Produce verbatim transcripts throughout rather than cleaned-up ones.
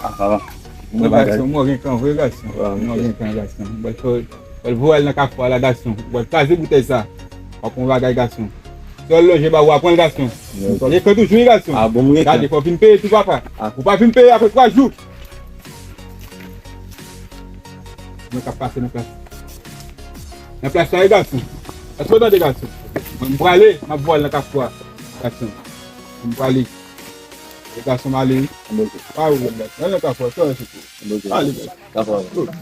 Ah, sa va. Mwen gason, mwen gen kan vre gason. Mwen gen kan gason. Mwen pral voye l nan kafou a la gason. Mwen kraze boutèy sa. W ap yon bagay gason. Sèl lonje ba ou a pran l gason. Li kan toujou wi gason. Ah bon, mwen gen kan. Gade, fò w vin peye tou papa. Ou pa vin peye apre twa jou. Mwen k ap pase nan plas. Nan plas la wi gason. Èske w tande gason? Mwen m prale, m ap voye l nan kafou a. Gason. Mwen m prale. E gason m ale wi. Ann oke. Pa pwoblèm gason. Ann nan kafou a, sou an sou tou. Ann oke. Ale gason. Kafou a.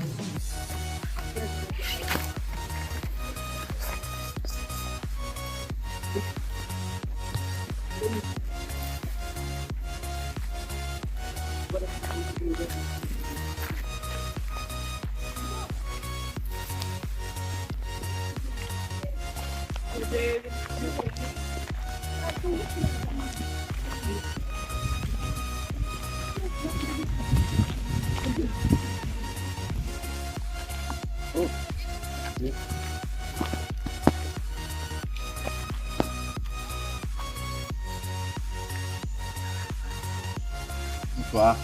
Bonswa.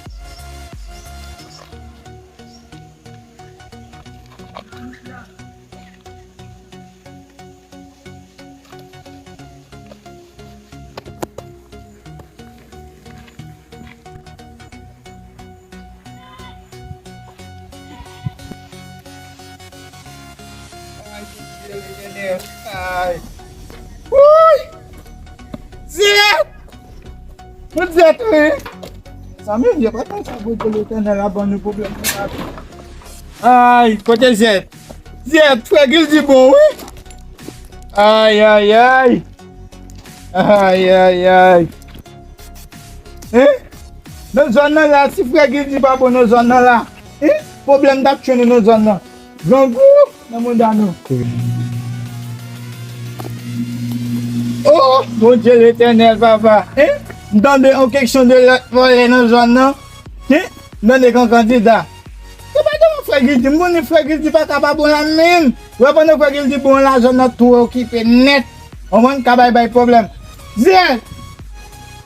Ay, Bondye Letènèl. Ay. Wouy! Zèt! Tout zèt, wi. Zanmi, vye pa konn sa, Bondye Letènèl ap ban nou pwoblèm nan lavi. Ay, kote zèt? Zèt, frè Gildy bon, wi. Ay, ay, ay. Ay, ay, ay. Hein? Nan zòn nan la, si frè Gildy pa bon nan zòn nan la, hein? Pwoblèm t ap tchwe nou nan zòn nan. Grangou nan mouda nou. Oh, Bondye Letènèl, papa. Hein? M tande yon keksyon de lòt vòlè nan zòn nan. Hein? M tande kan kandida. Se pa devan frè Gildy, m konnen frè Gildy pa ka pa bon la menm. Wè pandan frè Gildy bon la, zòn nan tou okipe nèt. Konprann? Ka bay bay pwoblèm. Zèt!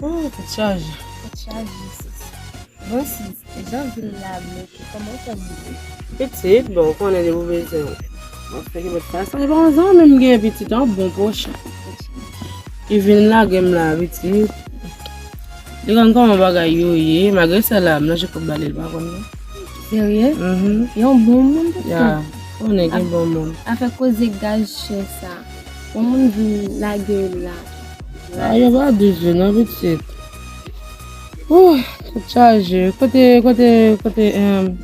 Oh, tèt chaje. Tèt chaje, sis. Bon, sis, jan vin la bloke, kòman w fè moute? Pitit, bon, ou konnen depi w bezwen w ap fè ki bòt sa. Sa se pa yon zanmi m gen pitit, yon bon pwochen. Li vin lage m la, pitit. Li konn kòman bagay yo ye, malgre sè la, m nan jikòb ba li, li pa konn non. Serye? Mhm. Yon bon moun tout tan. Ya, konnen gen bon moun. Afè koze gaz chè sa. Yon moun vin lage w la. A, yo pa di je non, pitit. Ouh, tèt chaje. Kote, kote, kote, em,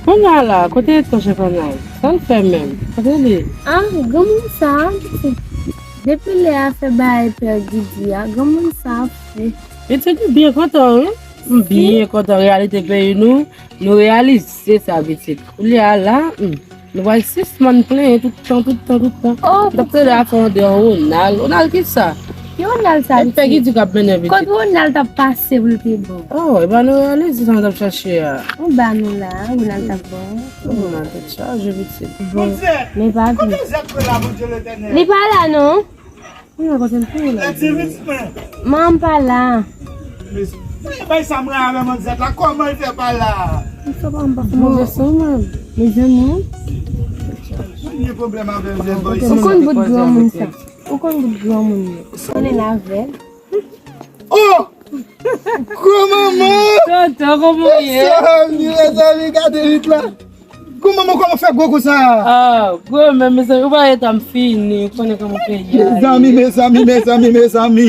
Kounye a la, kote Etò Chèfannay? Sa l fè menm? Kote li? Ah, granmoun sa, pitit. Depi lè afè bay pè Gidi a, granmoun sa fou. Pitit, m byen kontan, wi. M byen kontan reyalite peyi nou. Nou reyalize sa, pitit. Kounye a la, hmm, nou pral sispann plenyen tout tan, tout tan, tout tan. Oh, pitit. N ap tande afè André Ronald. Ronald ki sa? Ki Ronald sa, pitit? E pè Gidi k ap mennen, pitit. Kot Ronald t ap pase pou l te bon? Oh, e pa nou reyalize sa nou t ap chache a. Ou ba nou la, Ronald t ap bon. Oh, Ronald tèt chaje, pitit. Bon, men pa vle. Li pa la, non. Mwen pa la. Manman pa la. Mwen bay sa mwen avè manzèt la, kòman l fè pa la? Mwen fè pa, mwen pa fè move son, mwen. Mezanmi. Mwen gen pwoblèm avè zèt boy. Ou konn bout granmoun sa. Ou konn bout granmoun yo. Konnen avè l. Oh! Granmanman! Tonton, kòman w ye? Mezanmi, mezanmi, gade lit la. Granmanman, kòman w fè gwo konsa? Ah, gwo menm, mezanmi, ou pa wè tan m fini, ou konnen kòman peyi a ye. Mezanmi, mezanmi, mezanmi, mezanmi.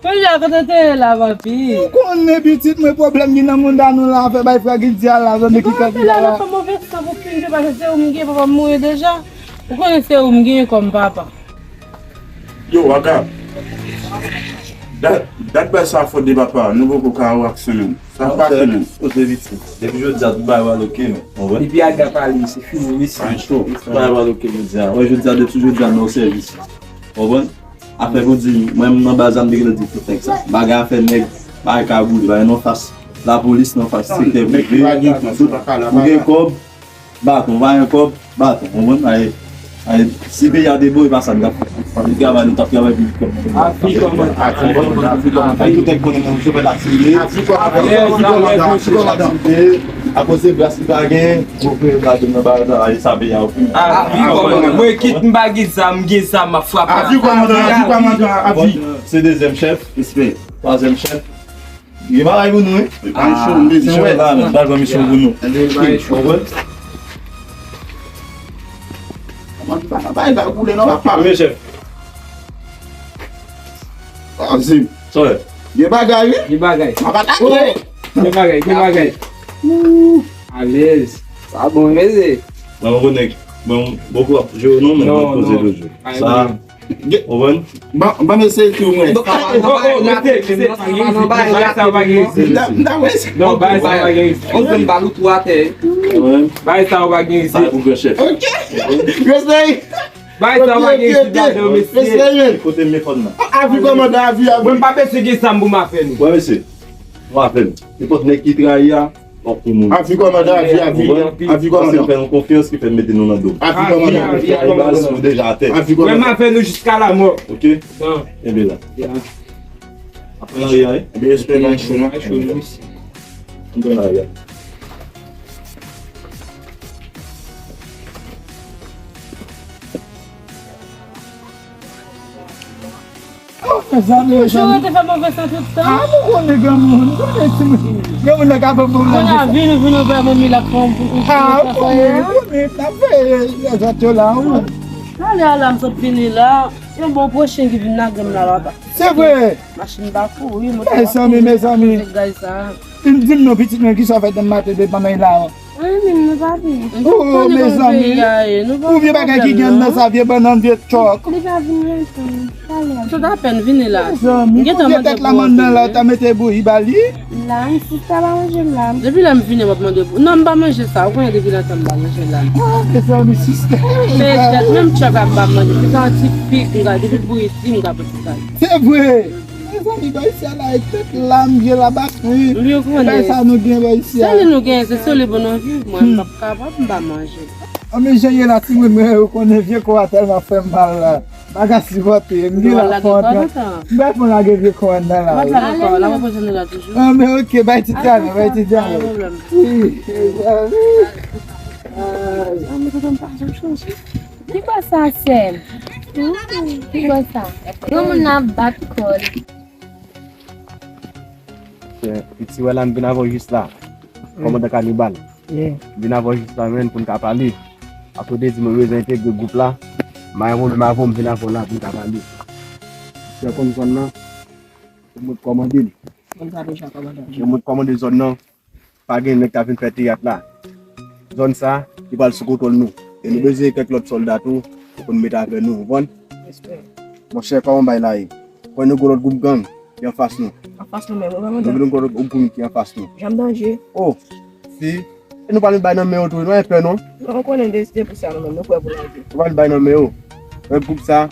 Kounye a, kote w te ye la, papi? Ou konnen pitit mwen pwoblèm ki nan mouda nou la, afè bay frè Gildy a la, zanmi ki kandida la. Ou pa wè la, fè move san pou fin, se paske se ou m gen, papa m mouri deja. Ou konnen se ou m gen kòm papa. Yo, Waka, dat, dat bay sa fòt de papa, nou poko ka wè aksyon menm. Sa pa fè menm. Kote pitit. Depi jodi a, tout bagay pral oke, men. Konprann? Depi Aga pale, se fini, mesi. French, tout bagay pral oke jodi a. Wè, jodi a, depi jodi a, nou sèvis. Konprann? Afè pou di, mwen, m nan baz la, m te gentan di tout nèg sa. Bagay afè nèg, bagay ka boule, bagay nan fas lapolis, nan fas sektè prive, tout, ou gen kòb, baton, pa gen kòb, baton, konprann? Aye. Ay, si peyi a te bon, e pa sa n t ap fè. Travay nou t ap travay pou kòb. Avi kòmandan. Avi kòmandan. Avi kòmandan. Tout nèg konnen nan chofè taksi ye. Avi kòmandan. Avi kòmandan. Avi kòmandan. Akoz se gras ki pa gen, bon, frè, pa gen nan bagay sa, ay, sa peyi a, ok. Avi kòmandan. Mwen kit m pa gen zam, m gen zam, m ap frape. Avi kòmandan, avi kòmandan, avi. Se dezyèm chèf, respè. Twazyèm chèf. Gen bagay pou nou, wi. Misyon, misyon la, men, pa jwenn misyon pou nou. Konprann? Bagay pa koule non, papa. Premye chèf. Sa w fè? Gen bagay, wi. Gen bagay. M ap atake. Gen bagay, gen bagay. Alèz. Sa bon, mezye. Mwen, mwen konnen, mwen, poko ap jwe non, men mwen poze toujou. Sa, Konprann? Ban, ban m eseye tou, mwen. Oh, oh, rete, rete. Bagay sa yo pa gen isit. M ta, m ta wè sa. Non, bagay sa yo pa gen isit. On grenn bal ou tou atè. Bagay sa yo pa gen isit. Sa pou gran chèf. Ok. Respè. Bagay sa yo pa gen isit, mesye. Kote m fòn nan? Avi kòmandan, avi, avi. Mwen m pa bezwen gen zam pou m ap fè nou. Wè, mesye. Pou m ap fè nou. Nenpòt nèg ki trayi a, Avi kòmandan, avi, avi, avi kòmandan. Paske nou fè nou konfyans ki fè n mete nou nan do. Avi kòmandan. Avi kòmandan. Avi kòmandan. Mwen m ap fè nou jiska lamò. Ok? Bon. Kenbe la. Apre lari a, wi. Ebyen, respè bay chou, non? Bay chou, wi. Ann pran lari a. Oh, mezanmi, mezanmi. Ou rete fè move san tout tan. Ah, mwen konnen granmoun, mwen konnen timoun. Granmoun nan ka ban m bon lavi. Vini, vini, vini, vini, la fanm pou ou. Ah, ou konnen, ou konnen, n ap veye lèzòt yo la, wi. Talè a la, m sot vini la, yon bon pwochen ki vin lage m la, papa. Se vre. Machin pa kouri, motè pa kouri. Mezanmi, mezanmi. Gaz sa. Vin di m non, pitit mwen, kisa w fè demen maten depi nan la? Wi, men nou pa vini. Oh, mezanmi. Ou vye bagay ki gen nan sa, vye bannann, vye tchòk. Li pa vini lontan. Talè. Sot apèn vini la. Mezanmi, pou vye tèt la mann nan la, ta mete bouyi ba li. La, m sista pa manje m la. Depi lè m vini, m ap mande pou. Non, m pa manje sa. Ou konnen depi lontan m pa manje la. Ah, mezanmi, sista. Se tèt, menm tchòk la m pa manje. Se sa yon ti pik, m ka, depi bouyi si, m ka pran ti sa. Se vre. Mezanmi, bò isi a la, e tèt la, m vye la batri. Bagay sa nou gen bò isi a. Se li nou gen, se sou li pou nou viv. Mwen, m p ap kapab, m pa manje. An, men jan ye la, timoun mwen yo konnen vye kò a tèlman fè m mal la. M pa ka sipòte, m gen la fon. M pa fon lage vye kò anndan la. An, men ok, bay ti talè, bay ti talè. Wi, mezanmi. Ki bò sa, sè m? Ki bò sa? Yon moun ap bat kò li. Piti wè la, m vin avè w jis la. Kòmandan Kanibal. M vin avè w jis la, menn, pou n ka pale. Paske w te di mwen bezwen entegre gwoup la. M pa gen pwoblèm avè w, m vin avè w la pou n ka pale. Sè konn zòn nan, se mwen k kòmande l. Konn sa deja, kòmandan. Se mwen k kòmande zòn nan. Pa gen nèg k ap vin fè teyat la. Zòn sa, li pral sou kontwòl nou. E nou bezwen kèk lòt sòlda tou pou n mete avè nou, ou konprann? Monchè, kòman bagay la ye? Kwè nou gen lòt gwoup gang ki anfas nou. Anfas nou menm, wi, kòmandan. Nou gen lòt gwoup gang ki anfas nou. Janm danje. Oh, si. E nou pral met bay nan men yo tou, nou pa gen pè non. Non, ou konnen deside pou sa nou menm, nou prè pou lage. Nou pral met bay nan men yo. Lòt gwoup sa,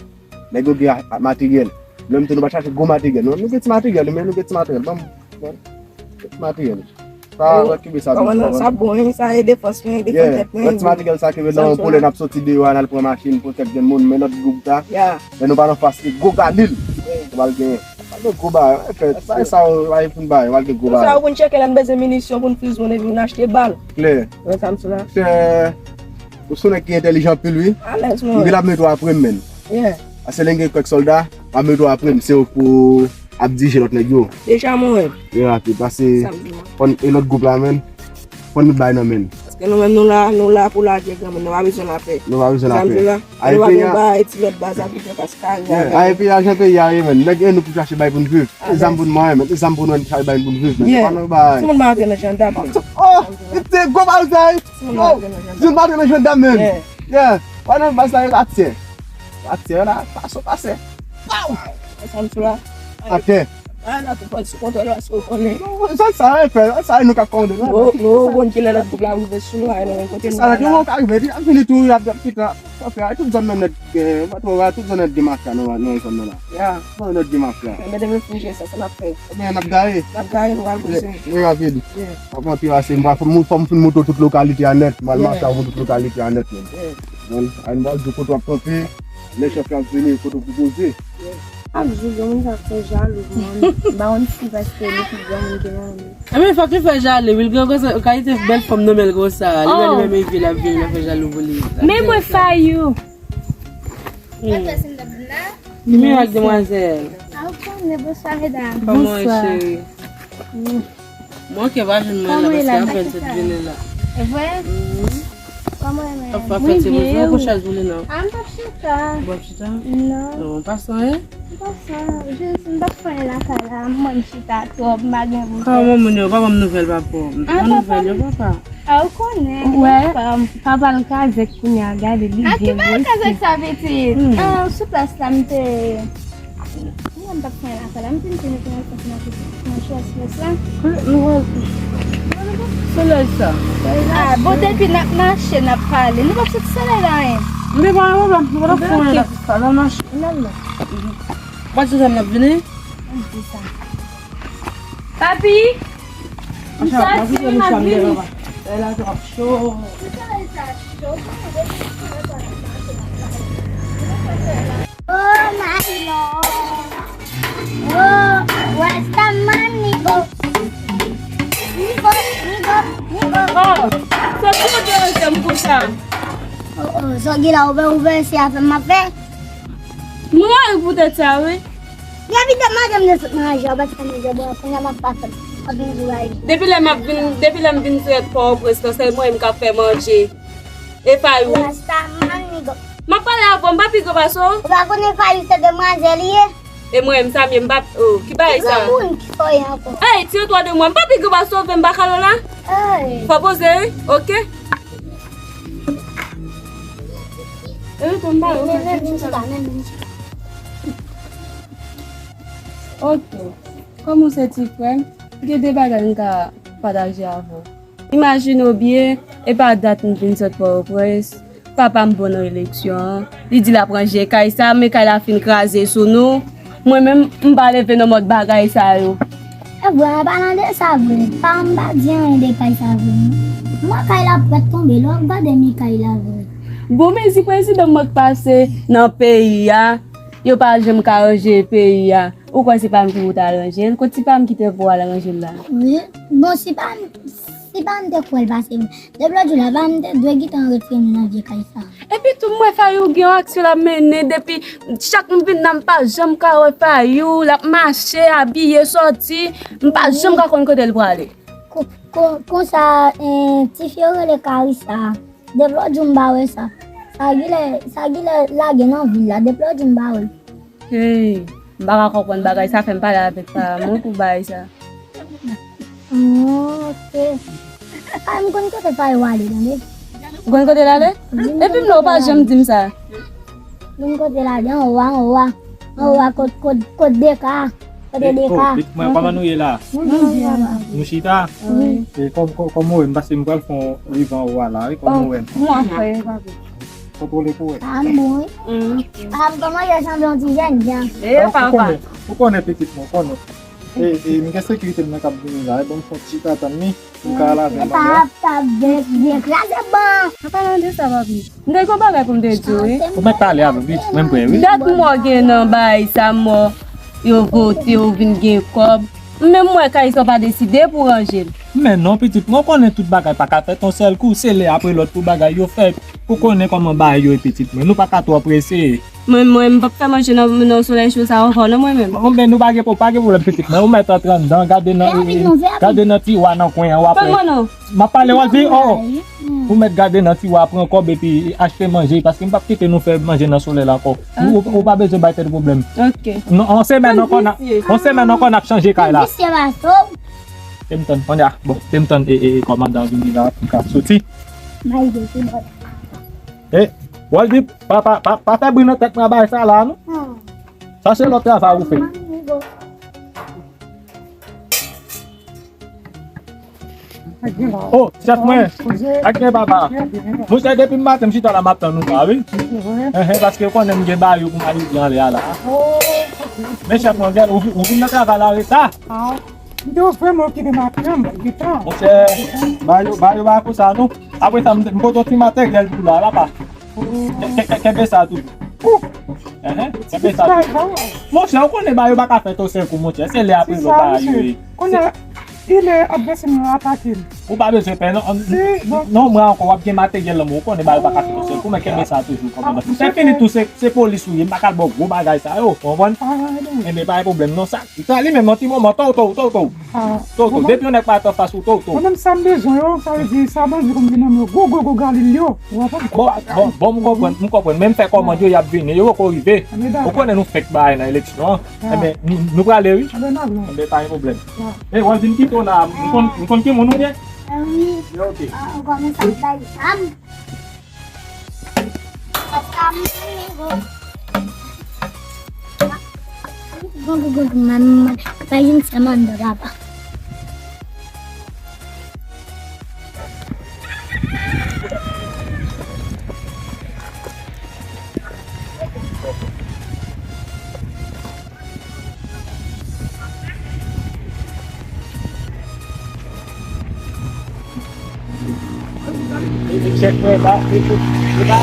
nèg yo gen a, a materyèl. Menm tou nou pa chache gwo materyèl. Nou, nou gen ti materyèl, men nou gen ti materyèl. Ban m, ban m ti materyèl. Sa, w ap kenbe sa, kòmandan. Sa bon, wi, sa e defans mwen, defans tèt mwen. Lòt ti materyèl sa kenbe nan yon polè, n ap soti deyò a, n al pran machin pou tèt grenn moun, men lòt gwoup sa, lè nou pral anfas li, gwo galil. Nou pral gen, pral gen gwo bagay, bagay sa, bagay pou n bay, pral gen gwo bagay. Sa, ou konn tcheke lè n bezwen minisyon pou n fizyon, epi n achte bal. Klè. Wè sa m sou la. Ou se yon nèg ki entèlijan anpil, wi. Alèz, mwen. M gen ap mete w apre m, menn. Yeah. Paske lè m gen kèk sòlda, m ap mete w apre m, se ou pou ap dirije lòt nèg yo. Deja mwen. Yo rapid, paske fòn e lòt gwoup la, menn. Fòn nou bay nan men. Paske nou menm nou la, nou la pou lage granmoun, nou pa bezwen lapè. Nou pa bezwen lapè. Sa m di la. Nou pa bezwen bay ti lòt baz la, paske kare a. Ay, peyi a, jan peyi a ye, menn. Nèg e nou pou chache bay pou n viv. E zam pou n manyen, menn. E zam pou nou chache bay pou n viv, menn. Pa nan bay. Timoun pa antre nan jandam, menn. Oh, se gwo bagay sa, wi. Yo, timoun pa antre nan jandam, menn. Yeah. Pa nan baz la, yo atè. Atè la, pase, pase. Pow! Sa m sou la. Atè. A, n ap pran sou kontwòl, paske w konnen. Non, sa, sa, e fè, sa, e nou k ap kòmande la. Nou, nou konn kilè lòt gwoup la rive sou nou, a, nou kote nou la. Sa, nou ka rive, di, ap vini tou, y ap, y ap kite, sa fè, a, tout zòn nan nèt, eh, pa twò, a, tout zòn nèt gen mafya nan, nan zòn nan la. Ya. Tout zòn nèt gen mafya. Men demen fin jwe sa, sa n ap fè. Ebyen, n ap gaye. N ap gaye, nou al koze. Wi, rapid. Yeah. Ap anpil ase, m pa, m, fò m fin montre tout lokalite a nèt. M al mache avè tout lokalite a nèt, menm. Yeah. Bon, a, m pral di w kote w ap kanpe, lè chèf la ap vini, kote w pou poze. Ak jou gen moun sa k fè jalou pou mwen. M pa konn si paske li pi granmoun ke mwen. Enben, fòk li fè jalou, wi, l gen yon kalite bèl fanm nan men l konsa. Li wè li menm evi l ap vini, l ap fè jalou pou li. Men mwen Fayou. Mirak demwazèl. A, ou konnen, bonswa, medam. Kòman w ye, cheri? Mwen ke pa jwenn mwen la, paske apèn sot vini la. E vre? Kòman w ye, medam? Ap fè ti bozo, pran chèz pou li non. A, m p ap chita. Ou p ap chita? Non. Non, pa san, en? M pa san, jis m t ap fè anyen lakay la, m wè m chita twòp, m pa gen pou m fè. Kòman moun yo, pa ban m nouvèl papa w? Ban nouvèl yo, papa. A, ou konnen, papa l kazèk kounye a, gade, li vye. A, ki bagay kazèk sa, pitit? A, sou plas la, m te, mwen m t ap fè anyen lakay la, m te mete mete nan plas la. Solèy sa. A, bon, depi n ap mache, n ap pale. Nou p ap soti solèy la, en. M te pa wè, m pa t ap fè anyen lakay la, n ap mache. Finalman. Ou pa di sa n ap vini? M di sa. Papi, m soti, m ap vini. Oh my Lord. Oh, Rastaman, Nigo. Nigo, Nigo, Nigo. Oh, soti ou deranje m konsa. Oh, oh, Zogila, ouvè, ouvè, se afè m ap fè. Mwen rayi poutèt sa, wi. Depi de maten m te sot nan ranje, w pa t fè manje, bon, kounye a m ap pase, m ap vin di w rayi. Depi lè m ap vin, depi lè m vin sot Pòtoprens lan, se mwen menm k ap fè manje. E Fayou. Rastaman, Nigo. M ap pale avè w, m pa pi gwo pase w. Ou pa konnen Fayou se demwazèl li ye? E mwen menm sa m ye, m pa, oh, ki bagay sa? Granmoun ki fò ye ankò. Ey, tire twa de mwa, m pa pi gwo pase w, vin m pa kalo la. Ey. Fò poze, wi, oke? E wi, tonbe, ok. Ok. Kòm ou se ti frè m, gen de bagay m ka pataje avè w. Imajine w byen, e pa dat m vin sot Pòtoprens, papa m bon nan eleksyon an, li di l ap ranje kay sa, men kay la fin kraze sou nou. Mwen menm, m pa leve nan mòd bagay sa yo. E vre, an palan de sa vre, pa m pa di anyen de kay sa vre, non. Mwen, kay la prèt tonbe, lè w ap gade mi kay la vre. Bon, men si prezidan mwen k pase nan peyi a, yo pa janm ka ranje peyi a. Ou kwè se pa m ki pou t al ranje l? Kot ti pa m ki te pou al ranje l la? Wi. Bon, si pa m, si pa m te kwè l pase m, depi lòt jou la, pa m te dwe gentan retire m nan vye kay sa. Epi tou, m wè Fayou gen yon aksyon l ap mennen depi chak m vin la, m pa janm ka wè Fayou, l ap mache, abiye, sòti, m pa janm ka konn kote l prale. Ko-, ko-, konsa, eh, tifi yo rele Karisa. Depi lòt jou m pa wè sa. Sa gilè, sa gilè lage nan vil la. Depi lòt jou m pa wè l. Hey, m pa ka konprann bagay sa, fè m pale avèk paran mwen pou bagay sa. Oh, ok. Ay, m konn kote Fayou ale, tande. Ou konn kote l ale? Epi m la, ou pa janm di m sa. M konn kote l ale, anwo a, anwo a. Anwo a, kot, kot, kot de ka. Kote de ka. Pitit mwen, kòman nou ye la? Nou byen. Nou chita? Wi. E kòm, kòm, kòm ou wè m, paske m pral fè yon live anwo a la, wi, kòm ou wè m. Mwen fè, papi. Kontwole pou wè. A, m bon, wi. A, m kòmanse sanble yon ti jènjan. E, papa. Ou konnen, ou konnen pitit mwen, ou konnen. E, e, m gen sekirite m nan k ap vini la, e bon, m fè yon ti ka tann li. Ou ka al avè m. Epa, ap ta byen, byen kraze ban. An palan de sa, papi, m te gen yon bagay pou m te di w, wi. Ou mèt pale avè m, wi, mwen m prè, wi. Dat m wè w gen nan bagay sa, m wè yo vote, yo vin gen kòb. Menm mwen, Kayisa, w pa deside pou w ranje l. Men non, pitit mwen, ou konnen tout bagay pa ka fèt yon sèl kou, se lè apre lòt pou bagay yo fèt. Ou konnen kòman bagay yo ye, pitit mwen, nou pa ka twò prese. Mwen, mwen, m p ap fè manje nan, nan solèy cho sa ankò, non, mwen menm. Bon, ben, nou pa gen, pa gen pwoblèm, pitit mwen. Ou mèt antre anndan, gade nan, gade nan tiwa nan kwen an, w ap wè. M ap pale, w ap di, oh, ou mèt gade nan tiwa, pran kòb epi achte manje, paske m p ap kite nou fè manje nan solèy la ankò. Ou, ou, ou pa bezwen bay tèt pwoblèm. Ok. Non, yon semèn ankò, n a, yon semèn ankò, n ap chanje kay la. Visye, paske. Te m tann, kounye a, bon, te m tann, e, e, e, kòmandan vini la, pou m ka soti. Malgre tout bon. E, Waldy, pa, pa, pa, pa fè bri nan tèt mwen a bagay sa la, non? Hmm. Sa se lòt travay ou fè. Manman, Nigo. Oh, chèf mwen. Ak gen papa. Monchè, depi maten m chita la, m ap tann ou la, wi. Enhen, paske ou konnen m gen bayo pou m al egzije anlè a la. Men chèf mwen, ou, ou vin nan travay la reta. M te vrèman okipe maten an, m pa gen tan. Monchè, bayo, bayo pa konsa non. Apre sa, m, m pote yon ti materyèl pou la, papa. Kè-, kè-, kè-, kenbe sa toujou. Enhen, kenbe sa toujou. Monchè, ou konnen bayo pa ka fèt yon sèl kou, monchè. Se lè apre lòt bagay yo ye. Kounye a, ilè advèsè nou atake l. Ou pa bezwen pè, non. Non, mwen ankò, w ap gen materyèl lan, men ou konnen bayo pa ka fèt yon sèl kou, men kenbe sa toujou, kòmandan. Se fini tou, se, se polis ou ye, m pa ka al ba w gwo bagay sa yo, ou konprann? Enben, pa gen pwoblèm, non, sa. Sa li menm, yon ti moman, tou, tou, tou, tou. Tou, tou. Depi yon nèg pa t anfas ou, tou, tou. Mwen menm sa m bezwen yo, sa vle di sa bandi konn vin nan men yo. Gwo, gwo, gwo galil yo. Ou konprann? Bon, bon, bon, m konprann, m konprann. Men m fè kòmand yo, y ap vini. Yo poko rive. Ou konnen nou fèk bay nan eleksyon an. Enben, nou, nou prale, wi. Enben, pa gen pwoblèm. E, w ap vin kite w la. M konn, m konn ki moun ou ye? Wi. Ok. Ou kòmanse ap bay zam. Gon, gon, gon, gon, manman, pa yon sèman de papa. Chèf mwen la, e, e, e la,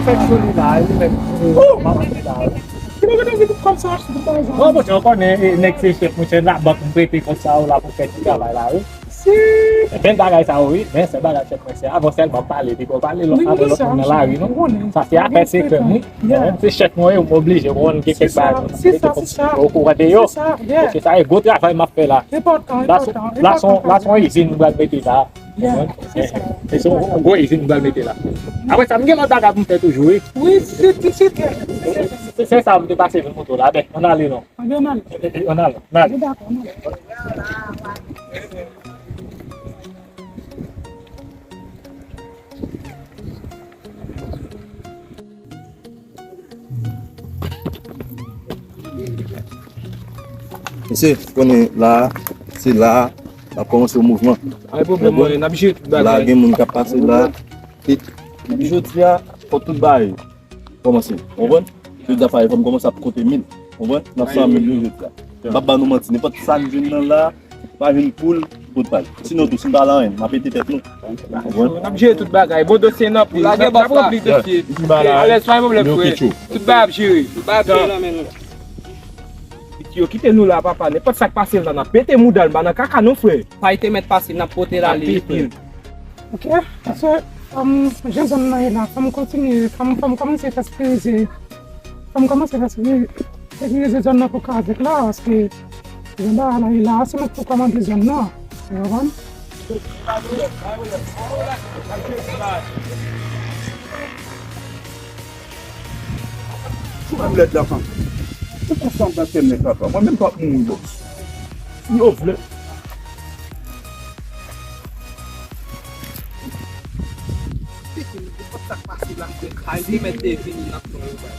fèk sou li la, e li menm, e, manman li la. Bon, bon, ou konnen, e, nèg se chèf, mwen se labank m prete kòb sa yo la pou fè ti travay la, wi. Bèl bagay sa yo, wi, men se bagay chèf mwen se avan sèlman pale, depi w pale lòt, avan lòt moun nan lari, non. Sa se afè sekrè m, wi. Mwen menm se chèf mwen, wi, m oblije, w konn gen kèk bagay, mete fòk ou okouran de yo. Paske sa e gwo travay m ap fè la. La son, la son, la son izin m pral mete la. Se son gwo izin m pral mete la. Apre sa, m gen lòt bagay pou m fè toujou, wi. Wi, se, se, se, se, se sa m te pase vin moto la. Ben, ann ale non. Ann ale. Ann ale. Ann ale. Mesye, konnen la, se la, n ap kòmanse yon mouvman. Ay pwoblèm, mwen, n ap jere tout bagay. La, gen moun k ap pase la. E, epi jodi a, fò tout bagay kòmanse. Konprann? Jodi a, fò m kòmanse ap konte mil. Konprann? N ap san mil yo jodi a. M p ap ba nou manti. Nenpòt sa n jwenn nan la, pa jwenn poul, pot pay. Sinon tou, si n pa la anyen, n ap pete tèt nou. Konprann? N ap jere tout bagay. Bon, dosye nan pou lage bòs la. N ap ranpli dosye. Alèz, pa gen pwoblèm, frè. Tout bagay ap jere. Tout bagay ap jere nan men nou. Yo kite nou la, papa. Nenpòt sa k pase la, n ap pete mouda l, n pa nan kaka non, frè. Pay te mèt pase, n ap pote l ale, frè. Ok, so, um, jan zòn nan ye la, fò m kontinye, fò m, fò m kòmanse fè sekirize, fò m kòmanse fè sekiri-, sekirize zòn nan pou Kazèk la, paske jan bagay la ye la, se mwen k pou kòmande zòn nan, ou konprann? Sou menm lèd la kanpe. Ou konn sa m pral fè nèg la pran. Mwen menm pa mouri bòs. Si yo vle. Pete, nenpòt sa k pase la, m te kay li mèt te vini nan plan yo bay.